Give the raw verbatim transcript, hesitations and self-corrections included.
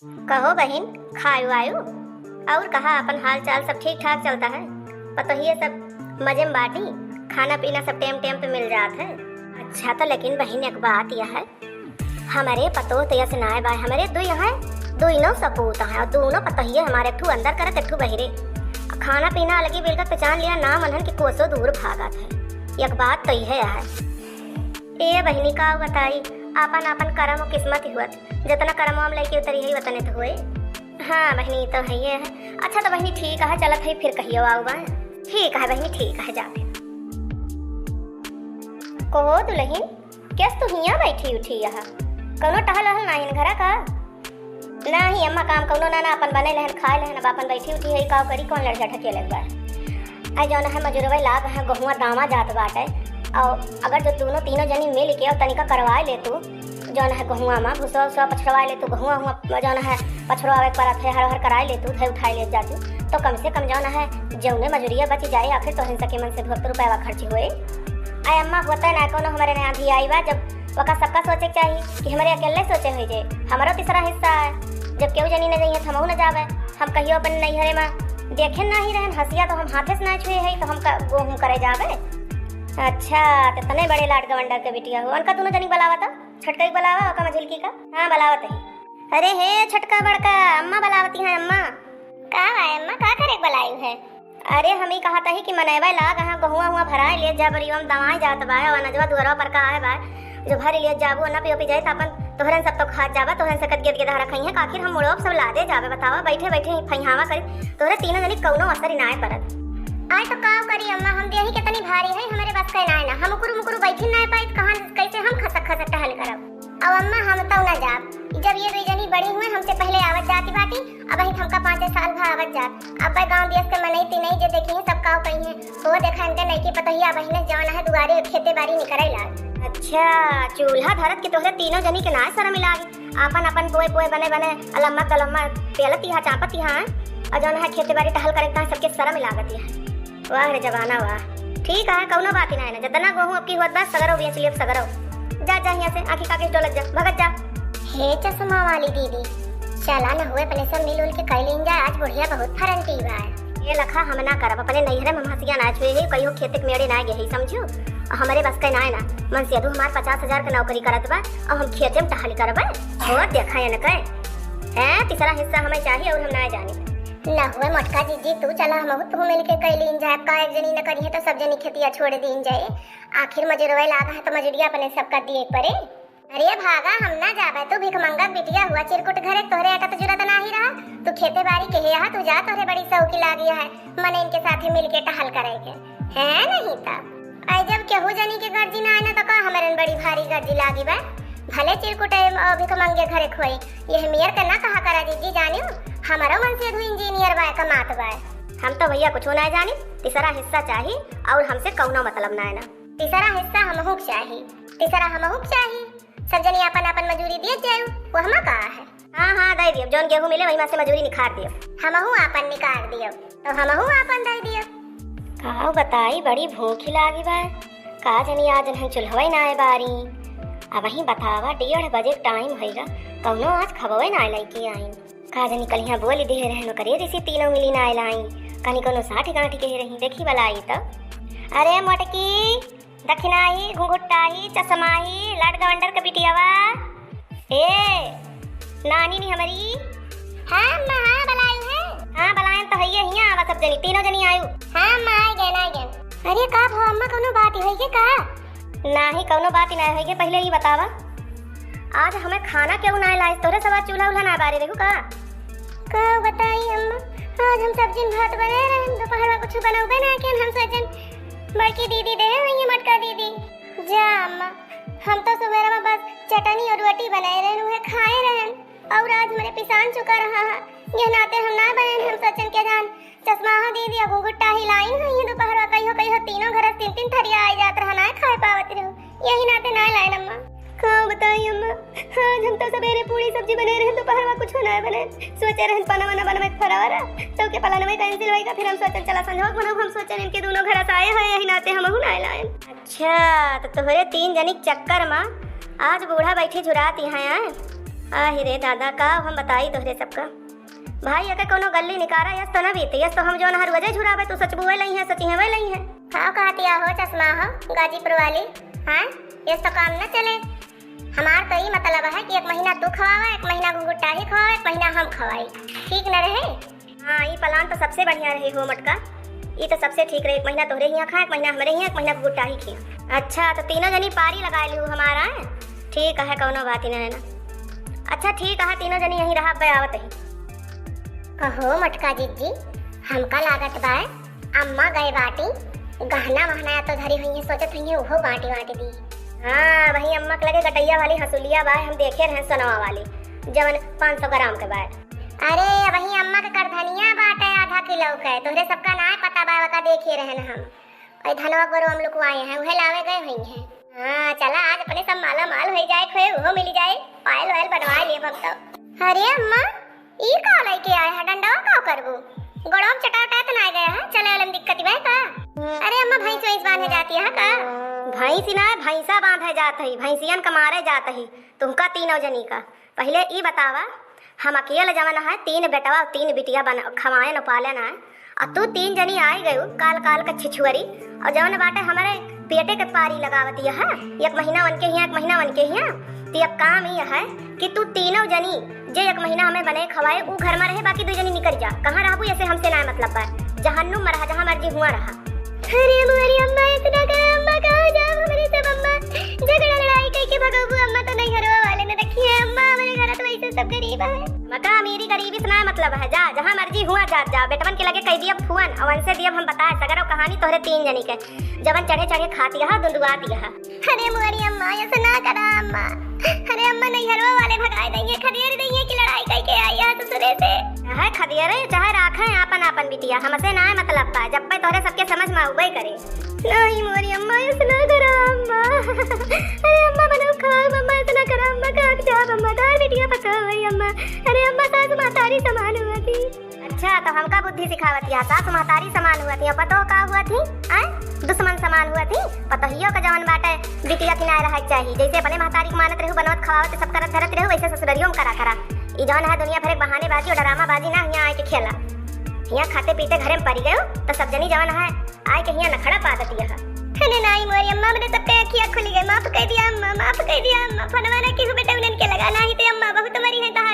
कहो बहिन, खायु आयु? और कहा, अपन हाल चाल सब ठीक ठाक चलता है? पतोहिए सब मजे में बाटी, खाना पीना सब टेम टेम पे मिल जात है? अच्छा, तो लेकिन बहिन, एक बात यह है, हमरे पतोह तो यस नाय बाय, हमरे दुई हैं, दुइनो सपूत हैं, और दूनो पतोहिए हमारे, एक ठू अंदर करत, एक ठू बहिरे। खाना पीना अलगी बिलगत, पहचान लिया नाम उन्हन के कोसो दूर भागत है। एक बात तो यह है। ए बहिनी, का बताई, आपन आपन करम और किस्मत ही हुअत, जतना करमवा में लइके उतरी है, वतने तो होए। हाँ बहिनी, ई तो हइये है। अच्छा तो बहिनी, ठीक है, चलत है, फिर कहियो आउबा। ठीक है बहिनी, ठीक है, जा फिर। कहो दुलहिन, केस तू हियाँ बैठी उठी यहाँ? कौनो टहल वहल नाहिन घरा का? नाही अम्मा, काम कौनो ना, ना, अपन बने लहन, खाए लहन, अब अपन बैठी उठी है, काव करी, कौन लड़ झट अकेले बा? आ जौन है मजुरवे लाग है, गहुआ दामा जात बाटे, और अगर जो दूनो तीनों जनी मिल के और तनिका करवाए ले तू, जौन है गहुआ मा भुसवा उसवा पछड़वाए ले तू, गहुआ हुआ जौन है पछड़वावे के परत है, हर हर कराए ले तू, धे उठाए ले जा तू, तो कम से कम जौन है जौने मजुरिया बच जाए, आखिर तोहन सके मन से दो रुपया खर्च होए। आय अम्मा, होता ना कौनो हमारे नया भी आई बा, जब वका सबका सोचे के चाही कि हमरे अकेले सोचे होई जे, हमरो तीसरा हिस्सा है। जब केहू जनी न जाइए, तो हमहू न जावे। हम कहियो अपन नैहरे में देखे नाही रहन, हंसिया तो हम हाथे से ना छुए है, तो हम का गोहूं करे जावे? अच्छा, तो तने बड़े लाड गवंडर के बिटिया हो, उनका दोनों जनी बुलावा तो, छोटका ही बुलावा, ओका मझिलकी का। हाँ, बुलावत है। अरे हे छोटका बड़का, अम्मा बुलावती हैं, अम्मा। का बा अम्मा, का करे के बुलायु है? अरे हम ही कहत ही कि मनैबा लाग, हाँ, गहुआ हुआ भराए ले जा, बरियो में दवाई जात बा, और अनजवा दुआरवा पर का आए बा, जो भर ले जाबू, ना पियो पी जाए, तो अपन तोहरन सब तो खात जाबा, तोहरन से कत गेद गेदहरा खइहें, का आखिर हम मुड़वा सब लादे जाबे, बतावा, बैठे बैठे ही फैहावा करी, तोहरे तीनों जनी कौनो असर ही नाय परत। आय तो का करी अम्मा, हम देही कितनी भारी है, हमारे बस के नाय ना, हम उकुरु मुकुरु बैठे नाय पाई, तो कहाँ कैसे हम खसक खसक टहल करब? अब अम्मा, हम तो ना जाब। जब ये दुई जनी बड़ी हुए, हमसे पहले आवत जाती बाटी, अब ही हमका पाँचे साल भा आवत जात। अब गाँव देश के मनई तिनई जे देखी हैं, सब काव कही हैं, "ओ देखा, इनके नईकी पतोहिया बहिने जवन है, दुआरे खेते बारी निकरे लाग।" अच्छा, चूल्हा धरत के तोहरे तीनों जनी के ना शरम लागे? आपन आपन बोए बोए बने बने अलम्मा कलम्मा पेलत यहाँ, चापत यहाँ, और जवन है खेते बारी टहल करे, सबके शरम लागत यहाँ। वाह रे जमाना वाह। ठीक है, कौनो बात ही ना है ना, जितना गोहूं अबकी होत बा, सगरो बेच लियब, सगरो। जा, जा हियां से, आंखी काके डोलत जा, भगत जा। हे चश्मा वाली दीदी, चला न हुए, अपने सब मिलजुल के कई लीन जाए, आज बुढ़िया बहुत फरंटी बा। ये लखा हम ना करब, अपने नैहरे में हंसिया ना छुए है, कहियो खेते के मेड़े ना गए है, समझू? और हमरे बस के ना है ना, मनसेधू हमार पचास हजार के नौकरी करत बा, और हम खेते में टहल करबे? और देखा ये न कहे, हैं, तीसरा हिस्सा हमें चाहिए और हम ना जाने। ना हुए मोटका जीजी, तू चला, हमहू तू मिल के कई लीन जाए, का एक जनी न करिहे तो सब जनी खेतिया छोड़ दीन जाए। आखिर मजुरवे लागा है तो मजुरिया अपने सबका दिए परे। अरे भागा, हम ना जाबे, तू भिखमंगा बिटिया हुआ, चिरकुट घरे तोहरे अटत जुरत नाही रहा, तू खेते बारी के हे हा, तू जा, तोहरे बड़ी सौकी लागी है, मने इनके साथे मिल के टहल करे के है नहीं ता। आई जब केहू जनी के गर्जी ना आए ना तो का हमरन बड़ी भारी गर्जी लागी बा, भले चिरकुट अ, भिखमंगे घरे खोई, यह मेर के ना कहा करा जीजी जानियो, हमरो मनसेधू इंजीनियर बाय, कमात बाय। हम तो भैया कुछो ना जानी, तीसरा हिस्सा चाही और हमसे कौनो मतलब ना है ना। तीसरा हिस्सा हमहू के चाही, तीसरा हमहू के चाही। सब जनी आपन आपन मजूरी दिए जाए, वो हमा का है? हाँ, हाँ, दे दियो, जौन गेहूं मिले वही में से मजूरी निकाल दियो। हमहू आपन निकाल दियो, तो हमहू आपन दे दियो। का बताई, बड़ी भूख ही लागी बा। का जनी आज इन्हन चूल्हवा ही ना आए बारी। अबहीं बतावा, डेढ़ बजे टाइम होइगा, कौनो आज खबवे ना लइके आई। का जनी कलिहाँ बोली देहे रहन, ओकरे जैसे तीनों मिली ना आए लाई। कनी कौनो साठ गांठ कहे रही, देखी वाला आई तो। अरे मोटकी, दखिनाही, घुघुट्टाही, चश्माही, लाड गवंडर के बिटियावा। ए, नानी नी हमरी। हाँ अम्मा, हाँ, बलायु है। हाँ, बलायन तो हइये, हियाँ आवा सब जनी, तीनों जनी आयु। हाँ अम्मा, आए गए, आए गए। अरे का भो अम्मा, कौनो बात ही होई के का? नाही, कौनो बात ही ना होई के, पहले ही बतावा। आज हमें खाना क्यों ना लाइस, तोरे सवा चूल्हा उल्हा ना बारे देखू का? का बताई अम्मा, आज हम सब्जी भात बनाए रहन, दोपहर में कुछ बनौबे ना कियन, हम सोचन बड़की दीदी दे हुई है, मोटका दीदी। जा अम्मा, हम तो सुबह में बस चटनी और रोटी बनाए रहन, उहे खाए रहन। और आज हमरे पिसान चुका रहा है, यह नाते हम ना बने, हम सोचन के जान चश्मा हो दीदी, अब घुघुट्टा ही लाइन हुई है, दोपहर में कहियो कहियो तीनों घर से तीन तीन थरिया आई जात रहा, ना खाए पावत रहू, यही नाते ना लाइन अम्मा। का बताई अम्मा, आज हम तो सवेरे पूरी सब्जी बने रहे, दोपहर में कुछ ना बने, सोचे रहन पना वना बनवे फरारा, चौके पलानवे कैंसिल होइगा, फिर हम सोचन चला संजोग बनऊ, हम सोचन इनके दोनों घर से आए हैं, यही नाते हमहू ना लाइन। अच्छा, तो तोहरे तीन जनी के चक्कर में आज बूढ़ा बैठे झुरात यहाँ आए। आहि रे दादा, का हम बताई तोहरे सबका। भाई, एके कौनो गल्ली निकारा, यस तो न बीते, यस तो हम जौन हर वजह झुरावे, तू सच बुए लई है, सच ही हवे लई है। का कहतिया हो चश्मा हो, गाजीपुर वाली? हाँ, यस तो काम न चले। हमार तो ई मतलब है कि एक महीना तू खवावा, एक महीना घुघुटाही खवावा, एक महीना हम खवाई, ठीक न रहे? हाँ, ई plan तो सबसे बढ़िया रहे हो मटका, ई तो सबसे ठीक रहे। एक महीना तोहरे हियाँ खा, एक महीना हमरे हियाँ, एक महीना घुघुटाही खिया। अच्छा, तो तीनों जनी पारी लगाए लिहू हमारा, हैं? ठीक है, कौनो बात ही नहीं है ना। अच्छा ठीक है, तीनों जनी यहीं रहा, अब्बे आवत ही। कहो मटका जिज्जी, हमका लागत बा अम्मा गए बाटी, गहना वहना या तो धरी हुई है, सोचत हुई है उहो बाटी वाटी दी। हाँ, वही अम्मा के लगे गटैया वाली हंसुलिया बा, हम देखे रहे सोनवा वाली, जवन पाँच सौ ग्राम के बा। अरे, वही अम्मा के करधनिया बाटे आधा किलो के, तोहरे सबका नाय पता बा, ओका देखे रहन हम। ओए धनवा गोरो हम लुकवाए हैं, उहे लावे गए हुई हैं। हाँ, चला आज अपने सब माला माल होई जाए, खोए उहो मिल जाए, पायल वायल बनवाए लिए हम तो। अरे अम्मा, ई का लेके आए है, डंडवा का करबू? गोड़वा में चटाई उटाई तो ना गया है, चले वाले में दिक्कत बा का? अरे अम्मा, भैंस वैंस बांधे जाती है का? भैंस ना, भैंसा बांधे जात ही, भैंसियन का मारे जात ही, तुमका तीनों जनी का। पहिले ई बतावा, हम अकेल जवन है, तीन बेटवा और तीन बिटिया बन-, खवाएन और पालेन है, और तू तीन जनी आए गयू काल काल के छिछुअरी, और जवन बाटे हमरे पेटे के पारी लगावत यह, एक महीना उनके हियाँ, एक महीना उनके हियाँ। तो अब काम ई है कि तू तीनों जनी, जे एक महीना हमें बने खवाए, ऊ घर में रहे, बाकी दू जनी निकल जा। कहाँ रहबू, ऐसे हमसे ना मतलब बा। जहन्नुम में रहा, जहाँ मर्जी हुआ रहा। अरे मोरी अम्मा, इतना करे अम्मा, कहाँ जाब हमरे सब अम्मा? झगड़ा लड़ाई कई के भगबू अम्मा, तो नैहरवा वाले न रखिए अम्मा, हमरे घर तो वैसे सब गरीब है। मका अमीरी गरीबी से ना मतलब है, जा जहाँ मर्जी हुआ जा, जा बेटवन के लगे कह दिया फोन, और उनसे दिया हम बता सगरो कहानी तोहरे तीन जनी के, जवन चढ़े चढ़े खाती है, दुंदुआती है। अरे मोरी अम्मा, ऐसे ना करा अम्मा। अरे अम्मा, नैहरवा वाले भगाए देंगे, खदेड़ देंगे कि लड़ाई करके आई है ससुरे से। चाहे खदेड़े, चाहे राखे आपन आपन बिटिया, हमसे ना मतलब बा, जब पे तोहरे सबके समझ में आउबे करे। नहीं मोरी अम्मा, ऐसे ना करा अम्मा। अरे अम्मा, मनो खाओ अम्मा, ऐसे ना करा अम्मा, का जाब अम्मा, तार बिटिया पता होई अम्मा। अरे अम्मा, सासु महतारी समान हुआ थी। अच्छा, तो हमका बुद्धि सिखावत या, सास महतारी समान हुआ थी, पतोह का हुआ थी? आय? दुश्मन समान हुआ थी। पतोहियो का जवन बाटे, बिटिया किनारे रहे के चाही। जैसे अपने महतारी के मानत रहू, बनवत खवावत, सब करत धरत रहू, वैसे ससुररियो में करा करा। ई जवन है दुनिया भर एक बहानेबाजी और ड्रामाबाजी ना, हियाँ आए के खेला। हियाँ खाते पीते घरे में परी गयो, तो सब जनी जवन है, आए के हियाँ नखड़ा पा देती है। अरे नाई मोरी अम्मा, हमरे सबके अखिया खुली गई, माफ कर दिया अम्मा, माफ कर दिया अम्मा, फोनवा ना केहू बेटा उन्हन के लगा, नाही ते अम्मा बहुत मरी है, तो